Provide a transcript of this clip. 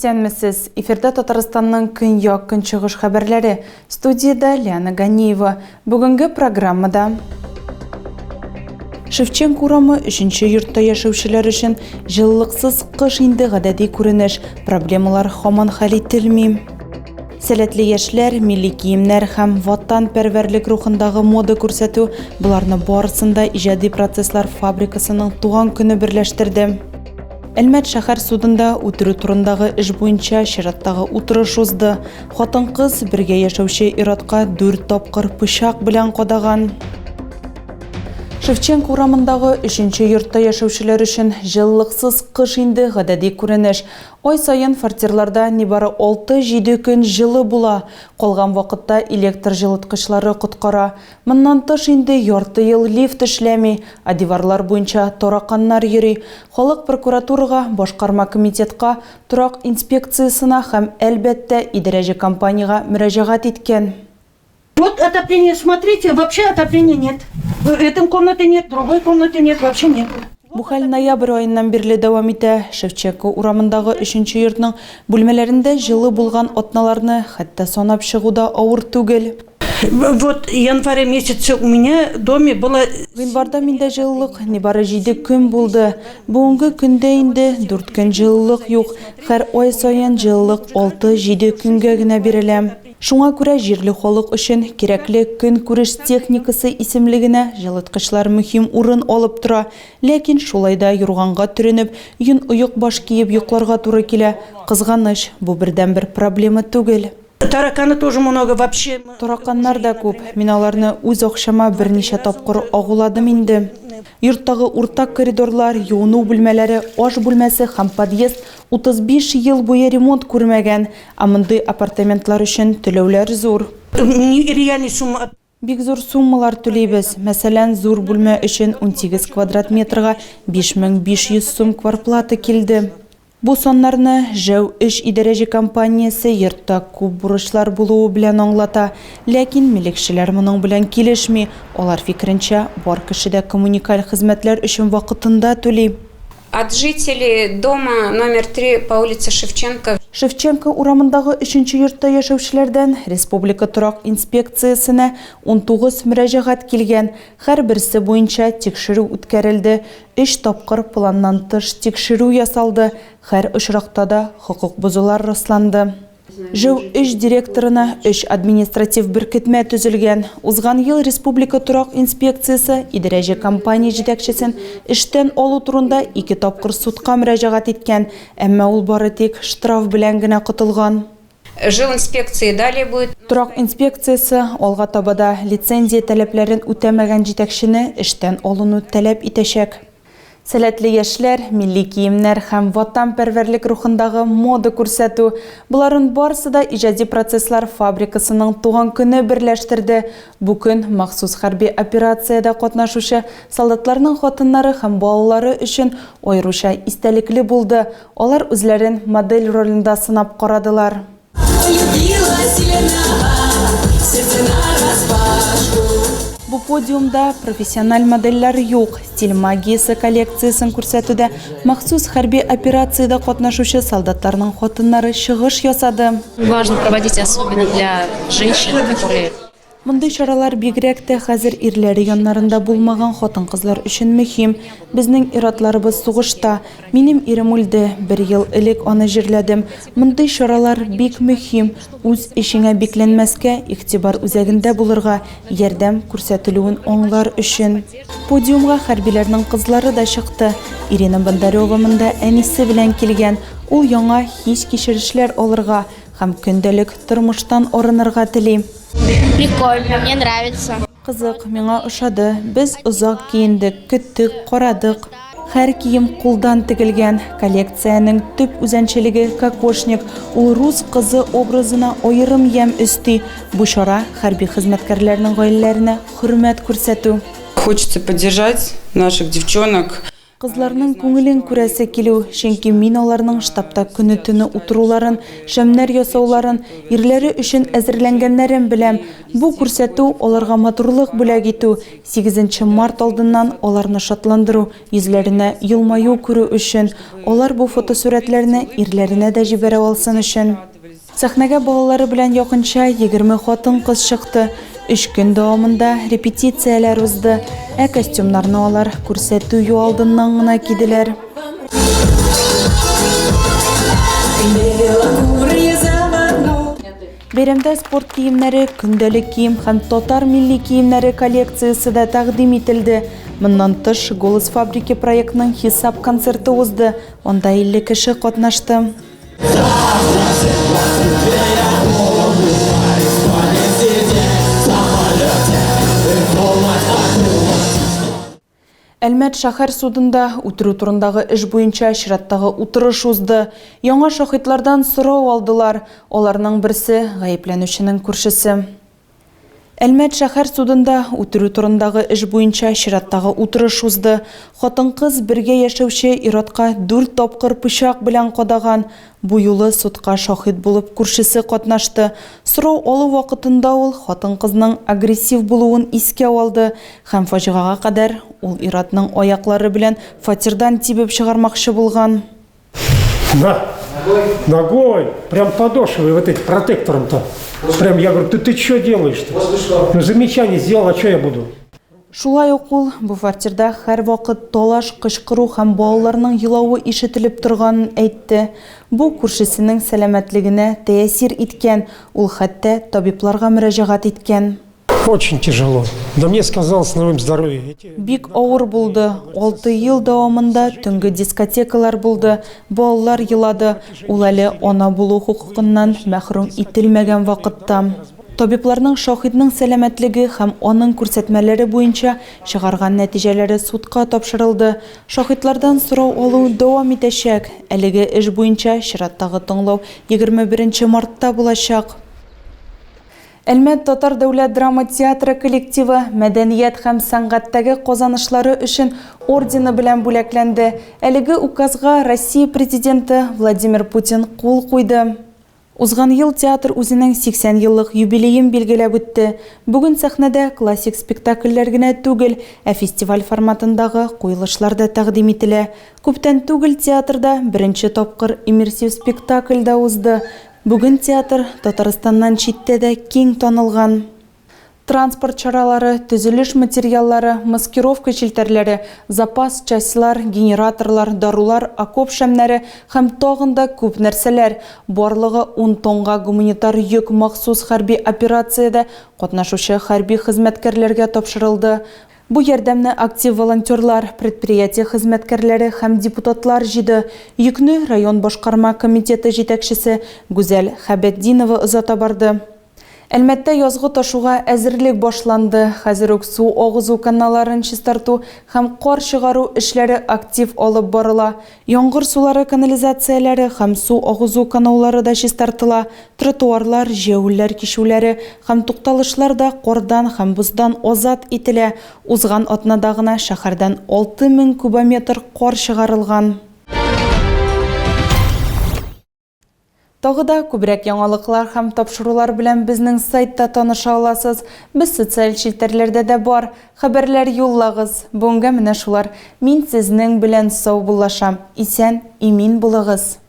Исәнмесез! Эфирда Татарстанның көньяк көнчыгыш хәбәрләре. Студиядә Лиана Ганиева. Бүгенге программада Шевченко урамы өченче йортта яшәүчеләр өчен җылылыксыз кыш инде гадәти күренеш, проблемалар һаман хәл ителми. Сәләтле яшьләр, милли киемнәр һәм ватанпәрвәрлек рухындагы мода күрсәтү, боларны барысын да иҗади процесслар фабрикасының туган көне берләштерде. Әлмәт шәһәр судында үтерү турындагы эш буенча чираттагы утырыш узды. Хатын-кыз бергә яшәүче ир-атка дүрт тапкыр пычак белән кадаган. Шевченко урамындагы өченче йортта яшәүчеләр өчен җылылыксыз кыш инде гадәти күренеш. Ай саен фатирларда нибары алты-җиде көн җылы була. Калган вакытта электр җылыткычлары коткара. Моннан тыш инде ярты ел лифт эшләми, ә диварлар буенча тараканнар йөри. Халык прокуратурага, башкарма комитетка, торак инспекциясенә һәм, әлбәттә, идарәче компаниягә мөрәҗәгать иткән. Вот отопление, смотрите, вообще отопления нет. В этом комнате нет, другой комнате нет, вообще нет. Бу хәл ноябрь аеннан бирле дәвам итә. Шевченко урамындагы өченче йортның бүлмәләрендә җылы булган атналарны хәтта санап чыгу да авыр түгел. Вот январе месяце у меня доме было. Гыйнварда миндә җылылык нибары җиде көн булды. Бүгенге көндә инде дүрт көн җылылык юк. Һәр ай саен җылылык алты-җиде көнгә генә бирелә. Шуңа күрә җирле халык өчен кирәкле көнкүреш техникасы исемлегенә җылыткычлар мөһим урын алып тора. Ләкин шулай да юрганга төренеп, йон оекбаш киеп йокларга туры килә. Кызганыч, бу бердәнбер проблема түгел. Тараканы тоже много вообще. Тараканнар да күп. Мин аларны үз акчама берничә тапкыр агуладым инде. Йорттагы уртак коридорлар, юыну бүлмәләре, аш бүлмәсе һәм подъезд 35 ел буе ремонт күрмәгән. Ә мондый апартаментлар өчен түләүләр зур. Нереальный сумма. Бик зур суммалар түлибез. Мәсәлән, зур бүлмә өчен 18 квадрат метрга 5500 сум кварплата килде. Бу саннарны ЖӘҮ-3 идарәче компаниясе йортта күп бурычлар булуы белән аңлата. Ләкин милекчеләр моның белән килешми. Алар фикеренчә, бар кеше дә коммуникаль хезмәтләр өчен вакытында түли. От жителей дома номер три по улице Шевченко. Шевченко урамындагы өченче йортта яшәүчеләрдән республика торак инспекциясенә 19 мөрәҗәгать килгән. Һәрберсе буенча тикшерү үткәрелде, өч тапкыр планнан тыш тикшерү ясалды, һәр очракта да хокук бозулар расланды. ЖЭУ-3 директорына өч административ беркетмә төзелгән. Узган ел республика торак инспекциясе идарәче компания җитәкчесен эштән алу турында ике тапкыр судка мөрәҗәгать иткән, әмма ул бары тик штраф белән генә котылган. Жилинспекции далее будет. Торак инспекциясе алга таба да лицензия таләпләрен үтәмәгән җитәкчене эштән алуны таләп итәчәк. Сәләтле яшьләр, милли киемнәр һәм ватанпәрвәрлек рухындагы мода күрсәтү, боларын барысы да иҗади процесслар фабрикасының туган көне берләштерде. Бу көн махсус хәрби операциядә катнашучы солдатларның хатыннары һәм балалары өчен аеруча истәлекле булды, алар үзләрен модель ролендә сынап карадылар. Бу подиумда профессиональ модельләр юк. Стиль магиясе коллекциясен күрсәтүдә махсус хәрби операциядә катнашучы солдатларның хатыннары чыгыш ясады. Важно проводить особенно для женщин, которые Мондый чаралар бигрәк тә хәзер ирләре яннарында булмаган хатын-кызлар өчен мөһим. Безнең ир-атларыбыз сугышта. Минем ирем үлде, бер ел элек аны җирләдем. Мондый чаралар бик мөһим. Үз эчеңә бикләнмәскә, игътибар үзәгендә булырга, ярдәм күрсәтелүен аңлар өчен. Подиумга хәрбиләрнең кызлары да чыкты. Ирина Бондарева монда әнисе белән килгән. Ул яңа хис-кичерешләр алырга һәм көндәлек тормыштан арынырга тели. Прикольно, мне нравится. Кызык, миңа ошады. Без озак киендек, көттек, карадык. Һәр кием кулдан тегелгән. Коллекциянең төп үзенчәлеге, кокошник. Ул рус кызы образына аерым ямь өсти. Бу чара, хәрби хезмәткәрләрнең гаиләләренә хөрмәт күрсәтү. Хочется поддержать наших девчонок. Кызларның күңелен күрәсе килү, чөнки мин аларның штабта көне-төне утыруларын, шәмнәр ясауларын, ирләре өчен әзерләнгәннәрен беләм. Бу күрсәтү, аларга матурлык бүләк итү, сигезенче март алдыннан аларны шатландыру, йөзләренә елмаю күрү өчен, алар бу фотосурәтләрне ирләренә дә җибәрә алсын өчен. Сәхнәгә балалары белән якынча 20 хатын-кыз чыкты. Өч көн дәвамында репетицияләр узды, ә костюмнарны алар күрсәтү алдыннан гына киделәр. Бәйрәмдә спорт киемнәре, көндәлек кием һәм татар милли киемнәре коллекциясе дә тәкъдим ителде. Моннан тыш, Голос фабрики проектының хисап концерты узды, анда 50 кеше катнашты. Әлмәт шәһәр судында үтерү турындагы эш буенча чираттагы утырыш узды. Яңа шаһитлардан сорау алдылар. Аларның берсе, гаепләнүченең күршесе. Әлмәт шәһәр судында үтерү турындагы эш буенча чираттагы утырыш узды. Хатын-кыз бергә яшәүче ир-атка дүрт тапкыр пычак белән кадаган. Бу юлы судка шаһит булып күршесе катнашты. Сорау алу вакытында ул хатын-кызның агрессив булуын искә алды һәм фаҗигага кадәр ул ир-атның аяклары белән фатирдан тибеп чыгармакчы булган. На, ногой, прям подошвой вот этим протектором-то. Прям я говорю, ты, ты что делаешь-то? Ну замечание сделал, а что я буду? Шулай ук ул бу фатирда һәрвакыт талаш, кычкыру һәм балаларның елавы ишетелеп торганын әйтте. Бу күршесенең сәламәтлегенә тәэсир иткән, ул хәтта табибларга мөрәҗәгать иткән. Очень тяжело. Да мне сказал с новым здоровьем. Бик авыр булды. Алты ел дәвамында төнге дискотекалар булды, балалар елады. Ул әле ана булу хокукыннан мәхрүм ителмәгән вакытта. Табибларның шаһитның сәламәтлеге һәм аның күрсәтмәләре буенча чыгарган нәтиҗәләре судка тапшырылды. Шаһитлардан сорау алу дәвам итәчәк. Әлеге эш буенча чираттагы тыңлау 21 мартта булачак. Әлмәт татар дәүләт драма театры коллективы Мәдәният һәм сәнгатьтәге казанышлары өчен ордены белән бүләкләнде. Әлеге указга Россия Президенты Владимир Путин кул куйды. Узган ел театр үзенең 80 еллык юбилеен билгеләп үтте. Бүген сәхнәдә классик спектакльләр генә түгел, ә фестиваль форматындагы куелышлар да тәкъдим ителә. Күптән түгел театрда беренче тапкыр иммерсив спектакль дә узды. Бүген театр Татарстаннан читтә дә киң танылган. Транспорт чаралары, төзелеш материаллары, маскировка челтәрләре, запас частьлар, генераторлар, дарулар, окоп шәмнәре һәм тагын да күп нәрсәләр. Барлыгы ун тонга гуманитар йөк махсус хәрби операциядә катнашучы хәрби хезмәткәрләргә тапшырылды. Бу ярдәмне актив волонтерлар, предприятие хезмәткәрләре һәм депутатлар җыйды. Йөкне район башкарма комитеты җитәкчесе Гүзәл Хәбетдинова озата барды. Әлмәттә язгы ташуга әзерлек башланды. Хәзер үк су агызу каналларын чистарту һәм кар чыгару эшләре актив алып барыла. Яңгыр сулары канализацияләре һәм су агызу канаулары да чистартыла. Тротуарлар, җәяүлеләр кичүләре һәм тукталышлар да кардан һәм боздан азат ителә. Узган атнада гына шәһәрдән 6000 кубометр кар чыгарылган. Тагы да күбрәк яңалыклар һәм тапшырулар белән безнең сайтта таныша аласыз. Без социаль челтәрләрдә дә бар. Хәбәрләр юллагыз. Бүгенгә менә шулар. Мин сезнең белән саубуллашам. Исән, имин булыгыз.